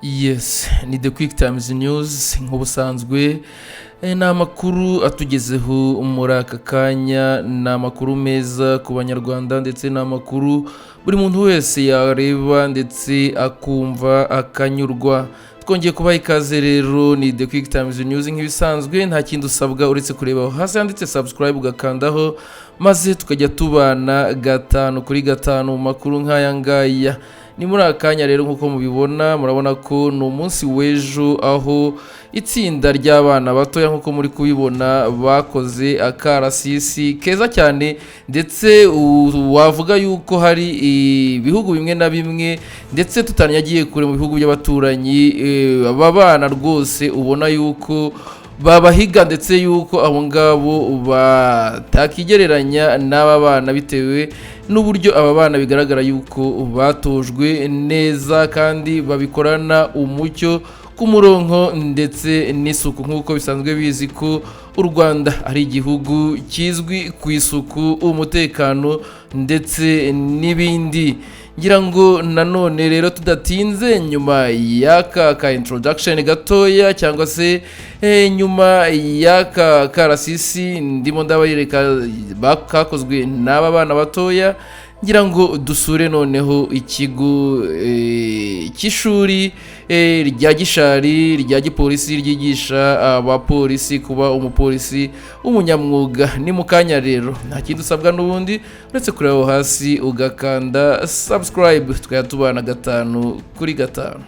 Yes, ni The Quick Times News nk'ubusanzwe. Ni amakuru atugezeho muri aka kanya, ni amakuru meza ku Banyarwanda, ndetse ni amakuru buri muntu wese yareba ndetse akumva akanyurwa. Twongeye kubaha ikaze rero, ni The Quick Times News nk'ibisanzwe. Nta kindi usabwa uretse kureba aho hasi handitse subscribe, ugakandaho, maze tukajya tubana gatanu kuri gatanu mu makuru nk'aya ngaya. Ni muri aka kanya rero, nk'uko mubibona, murabona ko ni umunsi w'ejo, aho itsinda ry'abana batoya, nk'uko muri kubibona, bakoze akarasisi keza cyane, ndetse wavuga yuko hari ibihugu bimwe na bimwe, ndetse tutanyagiye kure mu bihugu by'abaturanyi, aba bana rwose ubona yuko babahiga, ndetse yuko abo ngabo batakigereranya n'aba bana, bitewe n'uburyo aba bana bigaragara yuko batojwe neza kandi babikorana umucyo ku murongo ndetse n'isuku, nk'uko bisanzwe bizi ko u Rwanda ari igihugu kizwi ku isuku, umutekano ndetse n'ibindi. Ngira ngo nanone rero tudatinze, nyuma y'aka ka introduction gatoya, cyangwa se nyuma y'aka karasisi ndimo ndabereka kakozwe n'aba bana batoya, ngira ngo dusure noneho ikigo cy'ishuri rya Gishari rya gipolisi, ryigisha abapolisi kuba umupolisi w'umunyamwuga. Ni mu kanya rero, nta kindi usabwa n'ubundi uretse kureba aho hasi ugakanda subscribe, tukajya tubana gatanu kuri gatanu.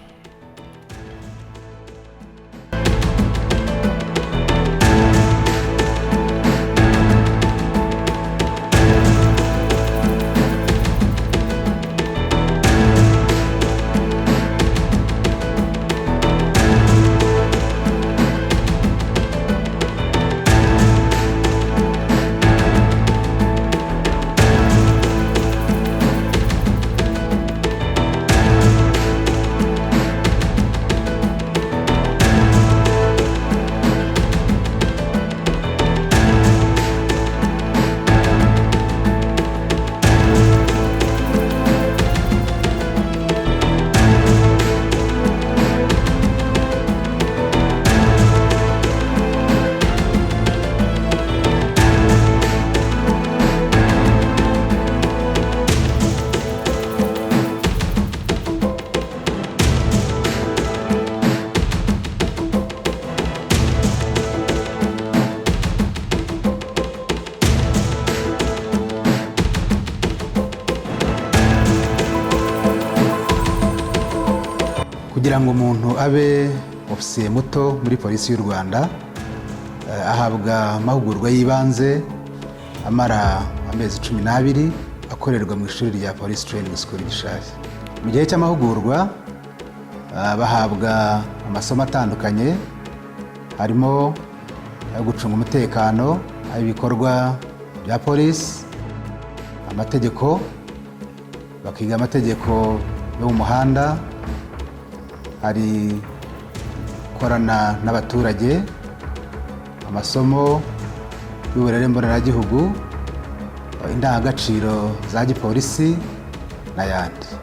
Kugira ngo umuntu abe ofisiye muto muri Polisi y'u Rwanda, ahabwa amahugurwa y'ibanze amara amezi 12, akorerwa mu ishuri rya Police Training School Gishari. Mu gihe cy'amahugurwa bahabwa amasomo atandukanye, harimo ayo gucunga umutekano, ay'ibikorwa bya polisi, amategeko, bakiga amategeko yo mu muhanda, hari gukorana n'abaturage, amasomo y'uburere mboneragihugu, indangagaciro za gipolisi n'ayandi.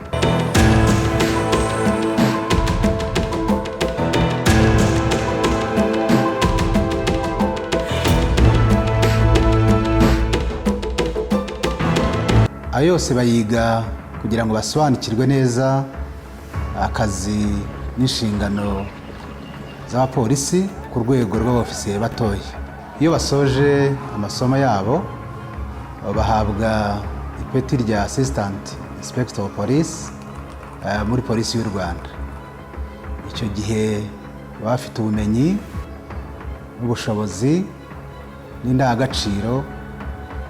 Ayo yose bayiga kugira ngo basobanukirwe neza akazi n'inshingano z'abapolisi ku rwego rw'abofisiye batoya. Iyo basoje amasomo yabo, bahabwa ipeti rya Assistant Inspector of Police muri Polisi y'u Rwanda. Icyo gihe baba bafite ubumenyi n'ubushobozi n'indangagaciro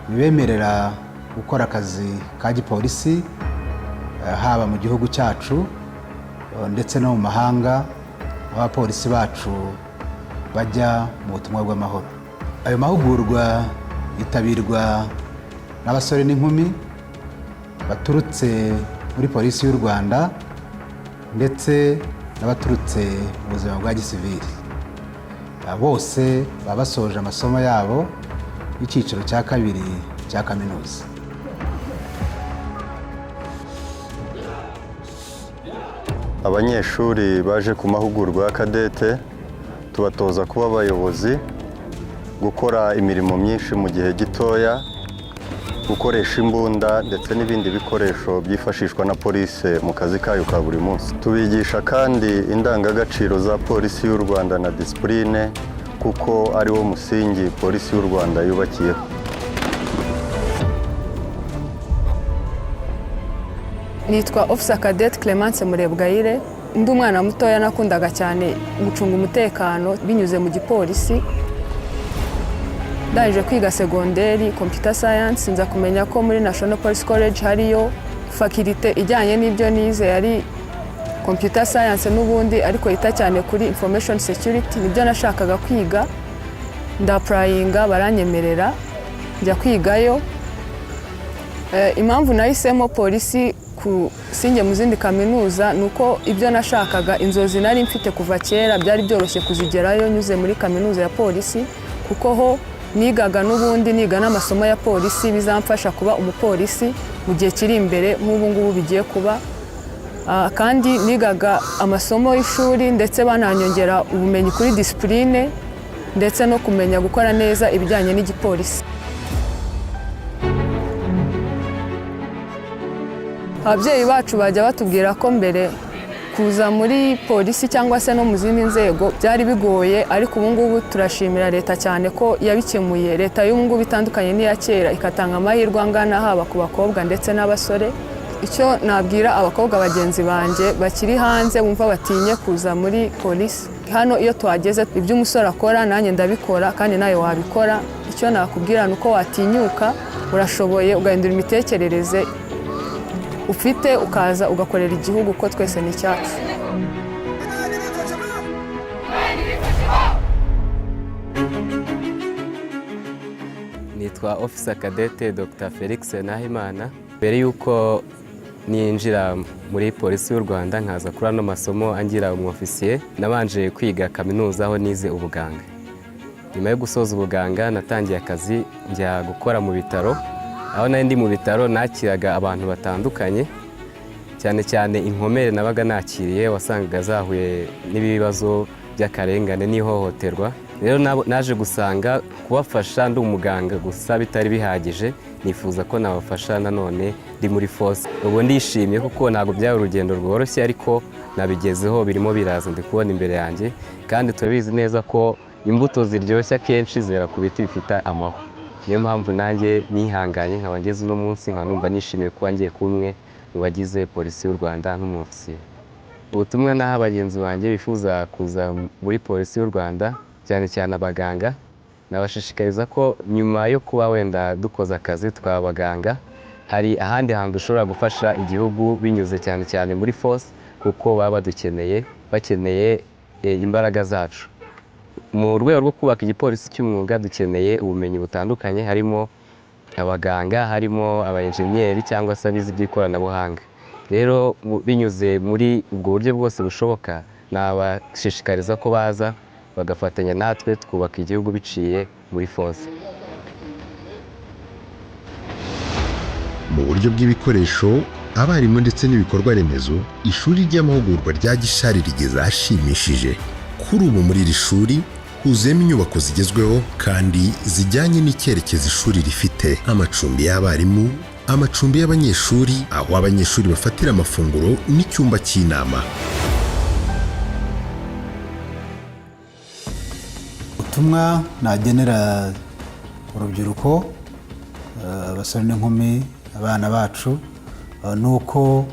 bibemerera gukora akazi ka gipolisi, haba mu gihugu cyacu ndetse no mu mahanga, aho abapolisi bacu bajya mu butumwa bw'amahoro. Ayo mahugurwa yitabirwa n'abasore n'inkumi baturutse muri Polisi y'u Rwanda ndetse n'abaturutse mu buzima bwa gisivili. Bose baba basoje amasomo yabo y'icyiciro cya kabiri cya kaminuza. Abanyeshuri baje ku mahugurwa ya kadete tubatoza kuba abayobozi, gukora imirimo myinshi mu gihe gitoya, gukoresha imbunda ndetse n'ibindi bikoresho byifashishwa na polisi mu kazi kayo ka buri munsi. Tubigisha kandi indangagaciro za Polisi y'u Rwanda na disipurine, kuko ari wo musingi Polisi y'u Rwanda yubakiyeho. Nitwa Officer Cadet Clemence Murebwayire. Ndi umwana mutoya nakundaga cyane gucunga umutekano binyuze mu gipolisi. Ndangije kwiga segonderi computer science, nza kumenya ko muri National Police College hariyo faculté ijyanye n'ibyo nize, yari computer science n'ubundi, ariko yita cyane kuri information security. Nibyo nashakaga kwiga. Nda-applyinga, baranyemerera, njya kwigayo. Impamvu nahisemo polisi ku sinjye mu zindi kaminuza ni uko ibyo nashakaga, inzozi nari mfite kuva kera, byari byoroshye kuzigerayo nyuze muri kaminuza ya polisi, kuko ho nigaga n'ubundi niga n'amasomo ya polisi bizamfasha kuba umupolisi mu gihe kiri imbere nk'ubu ngubu bigiye kuba. Kandi nigaga amasomo y'ishuri, ndetse bananyongera ubumenyi kuri disipurine ndetse no kumenya gukora neza ibijyanye n'igipolisi. Ababyeyi bacu bajya batubwira ko mbere kuza muri polisi cyangwa se no mu zindi nzego byari bigoye, ariko ubu ngubu turashimira leta cyane ko yabikemuye. Leta y'ubu ngubu itandukanye n'iya kera, igatanga amahirwe angana haba ku bakobwa ndetse n'abasore. Icyo nabwira abakobwa bagenzi banjye bakiri hanze bumva batinye kuza muri polisi, hano iyo tuhageze ibyo umusore akora nanjye ndabikora, kandi nawe wabikora. Icyo nakubwira ni uko watinyuka, urashoboye, ugahindura imitekerereze ufite, ukaza ugakorera igihugu, ko twese ni icyacu. Nitwa Officer Cadete Dr Felix Nahimana. Mbere y'uko ninjira muri Polisi y'u Rwanda, nkaza kuri ano masomo angira umwofisiye, nabanje kwiga kaminuza aho nize ubuganga. Nyuma yo gusoza ubuganga natangiye akazi, njya gukora mu bitaro. Aho nari ndi mu bitaro nakiraga abantu batandukanye, cyane cyane inkomere nabaga nakiriye wasangaga zahuye n'ibibazo by'akarengane n'ihohoterwa. Rero naje gusanga kubafasha ndi umuganga gusa bitari bihagije, nifuza ko nabafasha nanone ndi muri force. Ubu ndishimye kuko ntabwo byari urugendo rworoshye, ariko nabigezeho, birimo biraza, ndi kubona imbere yanjye. Kandi turabizi neza ko imbuto ziryoshye akenshi zera ku biti bifite amahwa. Niyo mpamvu nanjye nihanganye nkaba ngeze uno munsi, nkaba numva nishimiye kuba ngiye kuba umwe mu bagize Polisi y'u Rwanda nk'umwofisiye. Ubutumwa naha bagenzi banjye bifuza kuza muri Polisi y'u Rwanda, cyane cyane abaganga, nabashishikariza ko nyuma yo kuba wenda dukoze akazi tukaba abaganga, hari ahandi hantu dushobora gufasha igihugu binyuze cyane cyane muri force, kuko baba badukeneye, bakeneye imbaraga zacu. Mu rwego rwo kubaka igipolisi cy'umwuga dukeneye ubumenyi butandukanye, harimo abaganga, harimo aba enjeniyeri cyangwa se abize iby'ikoranabuhanga. Rero binyuze muri ubwo buryo bwose bushoboka, nabashishikariza ko baza bagafatanya natwe twubaka igihugu biciye muri force. Mu buryo bw'ibikoresho, abarimu ndetse n'ibikorwa remezo, ishuri ry'amahugurwa rya Gishari rigeze ahashimishije. Kuri ubu muri iri shuri huzuyemo inyubako zigezweho kandi zijyanye n'icyerekezo ishuri rifite: amacumbi y'abarimu, amacumbi y'abanyeshuri, aho abanyeshuri bafatira amafunguro n'icyumba cy'inama. Ubutumwa nagenera urubyiruko, abasore n'inkumi, abana bacu, ni uko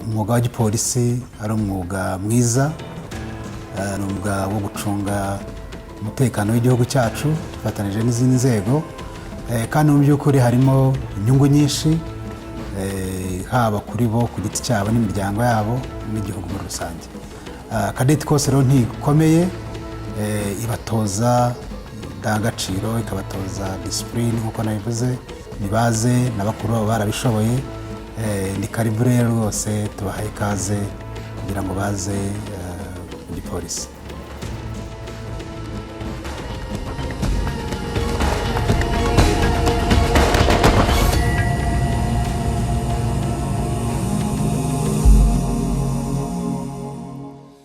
umwuga wa gipolisi ari umwuga mwiza, ni umwuga wo gucunga umutekano w'igihugu cyacu dufatanyije n'izindi nzego, kandi mu by'ukuri harimo inyungu nyinshi, haba kuri bo ku giti cyabo n'imiryango yabo n'igihugu muri rusange. Cadet course rero ntikomeye, ibatoza indangagaciro, ikabatoza disipurine nk'uko nabivuze. Nibaze na bakuru babo barabishoboye. Ni karibu rero rwose, tubahaye ikaze kugira ngo baze mu gipolisi.